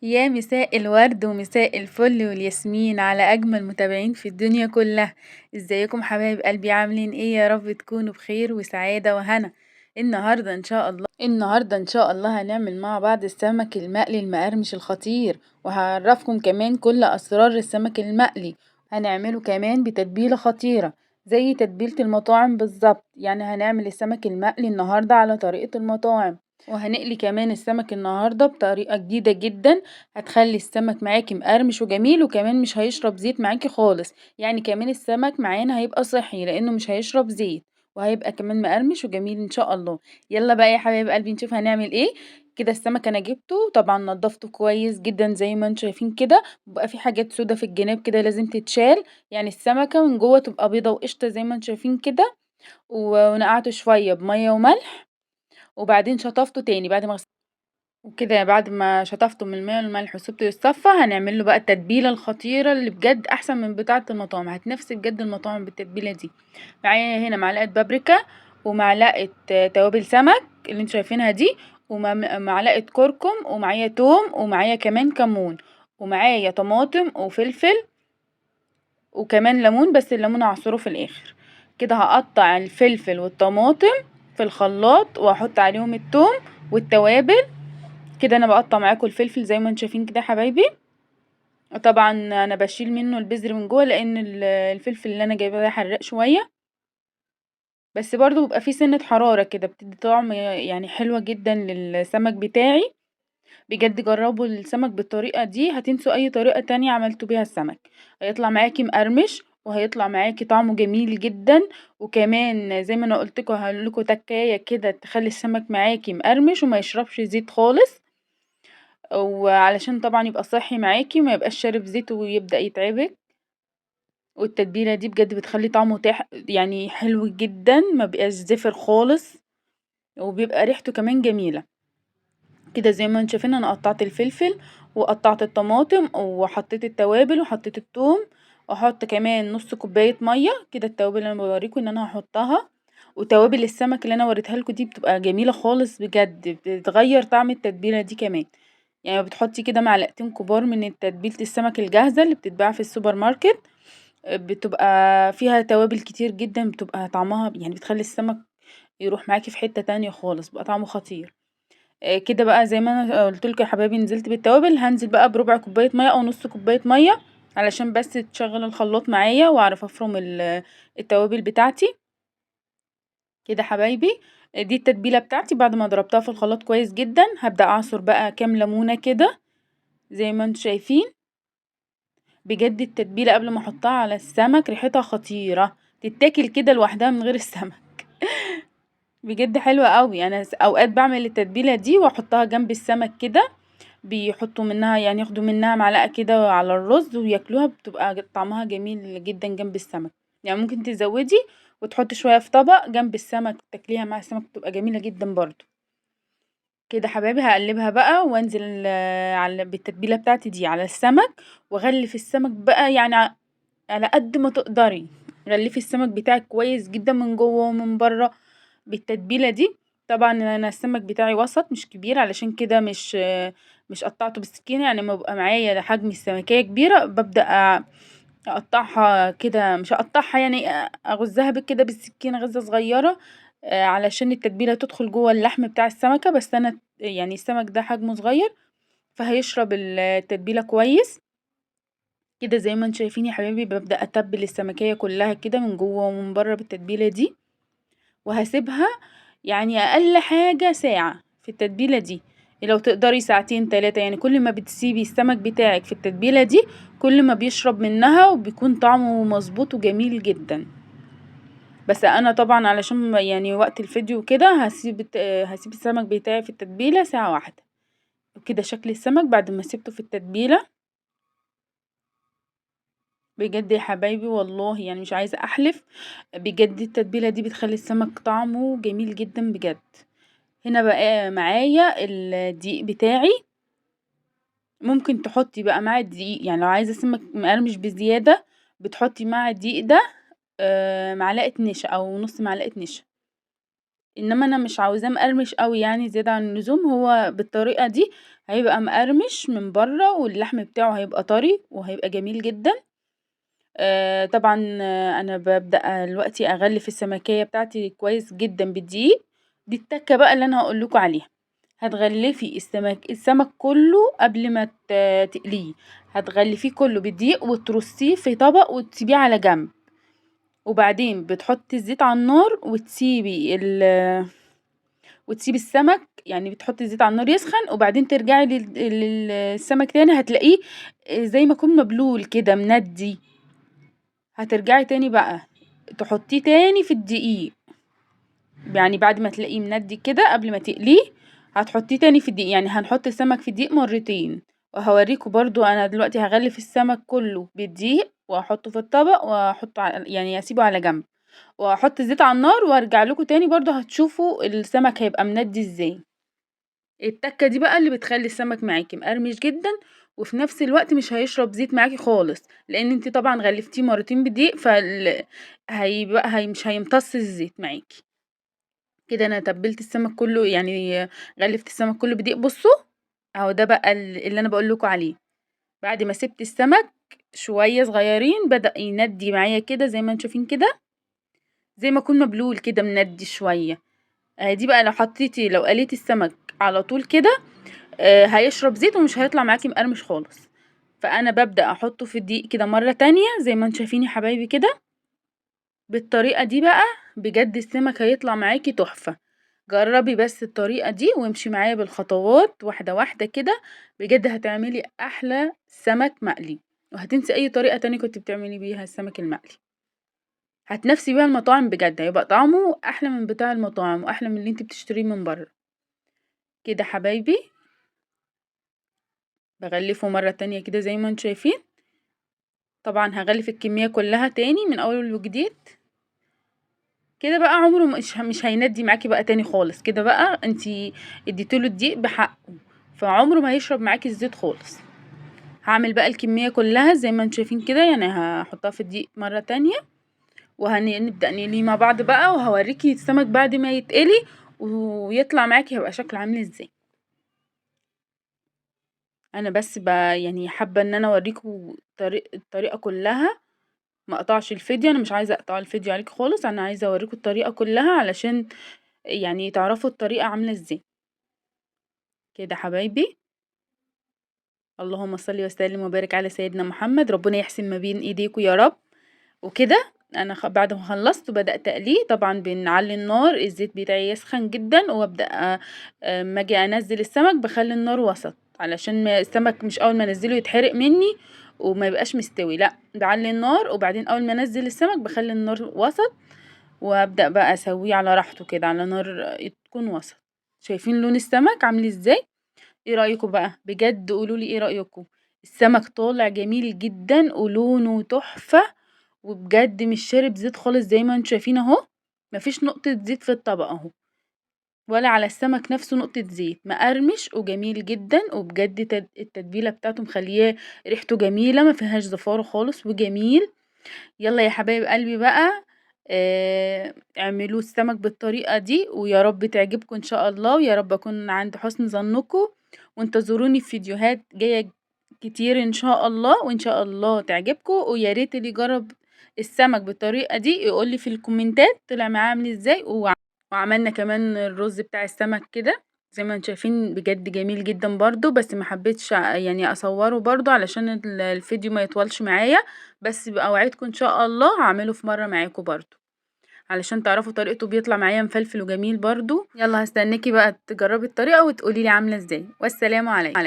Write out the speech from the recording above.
يا مساء الورد ومساء الفل والياسمين على اجمل متابعين في الدنيا كلها. ازيكم حبايب قلبي؟ عاملين ايه؟ يا رب تكونوا بخير وسعادة وهنا. النهارده ان شاء الله هنعمل مع بعض السمك المقلي المقرمش الخطير، وهعرفكم كمان كل اسرار السمك المقلي. هنعمله كمان بتتبيله خطيرة زي تتبيله المطاعم بالظبط، يعني هنعمل السمك المقلي النهارده على طريقه المطاعم، وهنقلي كمان السمك النهارده بطريقة جديدة جدا هتخلي السمك معاكي مقرمش وجميل، وكمان مش هيشرب زيت معاكي خالص. يعني كمان السمك معانا هيبقى صحي لانه مش هيشرب زيت، وهيبقى كمان مقرمش وجميل ان شاء الله. يلا بقى يا حبايب قلبي نشوف هنعمل ايه. كده السمك انا جبته طبعا نضفته كويس جدا زي ما انتم شايفين كده، بيبقى في حاجات سودا في الجناب كده لازم تتشال، يعني السمكة من جوه تبقى بيضة وقشطه زي ما انتم شايفين كده. ونقعته شوية بميه وملح، وبعدين شطفته تاني بعد ما غسلته وكده. بعد ما شطفته من المية والملح وسبته يتصفى، هنعمل له بقى التتبيله الخطيرة اللي بجد احسن من بتاعه المطاعم، هتنافسي بجد المطاعم بالتتبيله دي. معايا هنا معلقه بابريكا ومعلقة توابل سمك اللي انتوا شايفينها دي، ومعلقة كركم، ومعايا توم، ومعايا كمان كمون، ومعايا طماطم وفلفل، وكمان ليمون، بس الليمون هعصره في الاخر. كده هقطع الفلفل والطماطم في الخلاط واحط عليهم التوم والتوابل. كده انا بقطع معاكم الفلفل زي ما انتم شايفين كده يا حبايبي. طبعا انا بشيل منه البذر من جوه لان الفلفل اللي انا جايباه ده حراق شوية، بس برضو بيبقى فيه سنة حرارة كده بتدي طعم يعني حلوة جدا للسمك بتاعي. بجد جربوا السمك بالطريقة دي، هتنسوا اي طريقه تانية عملتوا بيها السمك. هيطلع معاكي مقرمش وهيطلع معاكي طعمه جميل جدا، وكمان زي ما انا قلت لكم هقول لكم تكايه كده تخلي السمك معاكي مقرمش وما يشربش زيت خالص، وعلشان طبعا يبقى صحي معاكي ما يبقاش شارب زيت ويبدأ يتعبك. والتتبيله دي بجد بتخلي طعمه يعني حلو جدا، ما بيبقاش زفر خالص، وبيبقى ريحته كمان جميلة. كده زي ما انتم شايفين انا قطعت الفلفل وقطعت الطماطم وحطيت التوابل وحطيت الثوم، واحط كمان نص كوباية مية. كده التوابل اللي انا بوريكم ان انا هحطها، وتوابل السمك اللي انا وريتها لكم دي بتبقى جميلة خالص بجد، بتغير طعم التتبيله دي كمان. يعني بتحطي كده معلقتين كبار من تتبيله السمك الجاهزة اللي بتتباع في السوبر ماركت، بتبقى فيها توابل كتير جدا، بتبقى طعمها يعني بتخلي السمك يروح معاكي في حتة تانية خالص، بيبقى طعمه خطير. كده بقى زي ما انا قلت لكم يا حبايبي نزلت بالتوابل. هنزل بقى بربع كوباية مية او نص كوباية مية علشان بس تشغل الخلاط معايا واعرف افرم التوابل بتاعتي. كده حبايبي دي التتبيله بتاعتي بعد ما ضربتها في الخلاط كويس جدا. هبدا اعصر بقى كام ليمونه كده زي ما انتم شايفين. بجد التتبيله قبل ما احطها على السمك ريحتها خطيرة، تتاكل كده لوحدها من غير السمك. بجد حلوة قوي. انا اوقات بعمل التتبيله دي واحطها جنب السمك كده، بيحطوا منها يعني ياخدوا منها معلقه كده على الرز وياكلوها، بتبقى طعمها جميل جدا جنب السمك. يعني ممكن تزودي وتحطي شوية في طبق جنب السمك تاكليها مع السمك، بتبقى جميلة جدا برضو. كده حبايبي هقلبها بقى وانزل على بالتتبيله بتاعتي دي على السمك، واغلف السمك بقى يعني على قد ما تقدري. غلفي السمك بتاعك كويس جدا من جوه ومن بره بالتتبيله دي. طبعا انا السمك بتاعي وسط مش كبير، علشان كده مش قطعته بالسكينة، يعني لما بيبقى معايا حجم السمكيه كبيرة ببدا اقطعها كده، مش اقطعها يعني اغزها كده بالسكينة غزة صغيرة، علشان التتبيله تدخل جوه اللحم بتاع السمكة. بس انا يعني السمك ده حجمه صغير فهيشرب التتبيله كويس. كده زي ما انتم شايفين يا حبايبي ببدا اتبل السمكيه كلها كده من جوه ومن بره بالتتبيله دي، وهسيبها يعني اقل حاجة ساعة في التتبيله دي، لو تقدري ساعتين 3. يعني كل ما بتسيبي السمك بتاعك في التتبيله دي كل ما بيشرب منها وبيكون طعمه مظبوط وجميل جدا. بس انا طبعا علشان يعني وقت الفيديو كده هسيب السمك بتاعي في التتبيله ساعة واحدة. وكده شكل السمك بعد ما سيبته في التتبيله. بجد يا حبايبي والله يعني مش عايزه احلف، بجد التتبيله دي بتخلي السمك طعمه جميل جدا بجد. هنا بقى معايا الدقيق بتاعي، ممكن تحطي بقى مع الدقيق، يعني لو عايزه سمك مقرمش بزيادة بتحطي مع الدقيق ده معلقه نشا او نص معلقه نشا. انما انا مش عاوزاه مقرمش قوي يعني زيادة عن اللزوم. هو بالطريقة دي هيبقى مقرمش من بره، واللحم بتاعه هيبقى طري وهيبقى جميل جدا. طبعا انا ببدأ دلوقتي اغلف السمكية بتاعتي كويس جدا بالدقيق. دي التكة بقى اللي انا هقول لكم عليها. هتغلفي السمك كله قبل ما تقليه، هتغلفيه كله بالدقيق وترصيه في طبق وتسيبيه على جنب. وبعدين بتحطي الزيت على النار وتسيبي وتسيبي السمك، يعني بتحطي الزيت على النار يسخن، وبعدين ترجعي للسمك تاني، هتلاقيه زي ما يكون مبلول كده مندي. هترجعي تاني بقى تحطيه تاني في الدقيق، يعني بعد ما تلاقيه مندي كده قبل ما تقليه هتحطيه تاني في الدقيق. يعني هنحط السمك في الدقيق مرتين، وهوريكم برضو انا دلوقتي هغلف السمك كله بالدقيق واحطه في الطبق واحطه يعني اسيبه على جنب، واحط الزيت على النار، وارجع لكم تاني برضو هتشوفوا السمك هيبقى مندي ازاي. التكه دي بقى اللي بتخلي السمك معاكي مقرمش جدا، وفي نفس الوقت مش هيشرب زيت معاكي خالص، لان انت طبعا غلفتيه مرتين بدقيق، مش هيمتص الزيت معاكي. كده انا تبلت السمك كله، يعني غلفت السمك كله بدقيق. بصوا اهو ده بقى اللي انا بقول لكم عليه. بعد ما سبت السمك شويه صغيرين بدأ يندي معايا كده زي ما انتم شايفين كده، زي ما يكون مبلول كده مندي شويه. دي بقى لو قليتي السمك على طول كده، هيشرب زيت ومش هيطلع معاكي مقرمش خالص. فانا ببدأ احطه في الدقيق كده مره تانية زي ما انتم شايفين يا حبايبي كده. بالطريقه دي بقى بجد السمك هيطلع معاكي تحفه. جربي بس الطريقه دي وامشي معايا بالخطوات واحده واحده كده، بجد هتعملي احلى سمك مقلي، وهتنسي اي طريقه تانية كنت بتعملي بيها السمك المقلي. هتنافسي بيها المطاعم بجد، هيبقى طعمه احلى من بتاع المطاعم واحلى من اللي انت بتشتريه من بره. كده حبايبي بغلفه مره تانية كده زي ما انتم شايفين. طبعا هغلف الكميه كلها تاني من اول وجديد كده بقى، عمره مش هيندي معاكي بقى تاني خالص. كده بقى انتي اديتيله الدقيق بحقه، فعمره ما هيشرب معاكي الزيت خالص. هعمل بقى الكمية كلها زي ما انتم شايفين كده، يعني هحطها في الدقيق مرة تانية، وهنبدأ نقليه مع بعض بقى، وهوريكي السمك بعد ما يتقلي ويطلع معاكي هيبقى شكله عامل ازاي. انا بس يعني حابة ان انا اوريكم الطريقة كلها، ما اقطعش الفيديو، انا مش عايزة اقطع الفيديو عليكم خالص، انا عايزة اوريكم الطريقة كلها علشان يعني تعرفوا الطريقة عاملة ازاي. كده حبايبي، اللهم صل وسلم وبارك على سيدنا محمد، ربنا يحسن ما بين ايديكم يا رب. وكده انا بعد ما خلصت بدأت اقليه. طبعا بنعلي النار، الزيت بتاعي يسخن جدا، وابدأ اما اجي انزل السمك بخلي النار وسط، علشان السمك مش اول ما انزله يتحرق مني وما يبقاش مستوي، لا بعلي النار، وبعدين اول ما انزل السمك بخلي النار وسط، وابدأ بقى اسويه على راحته كده على نار تكون وسط. شايفين لون السمك عامل ازاي؟ ايه رأيكم بقى؟ بجد قولولي ايه رأيكم. السمك طالع جميل جدا ولونه تحفة، وبجد مش شارب زيت خالص زي ما انتم شايفين اهو، مفيش نقطة زيت في الطبق اهو، ولا على السمك نفسه نقطة زيت، مقرمش وجميل جدا. وبجد التتبيلة بتاعته مخلياه ريحته جميلة، ما فيهاش زفارة خالص وجميل. يلا يا حبايب قلبي بقى، اعملوا السمك بالطريقة دي، ويا رب تعجبكم ان شاء الله، ويا رب اكون عند حسن ظنكم، وانتظروني في فيديوهات جاية كتير ان شاء الله، وان شاء الله تعجبكم. ويا ريت اللي يجرب السمك بالطريقة دي يقولي في الكومنتات طلع معاه عامل ازاي. وعملنا كمان الرز بتاع السمك كده زي ما انتم شايفين، بجد جميل جدا برضو، بس ما حبيتش اصوره برضو علشان الفيديو ما يطولش معايا، بس بأوعدكم ان شاء الله هعمله في مرة معاكم برضو علشان تعرفوا طريقته، بيطلع معايا مفلفل وجميل برضو. يلا هستناكي بقى تجربي الطريقة وتقولي لي عاملة ازاي. والسلام عليكم.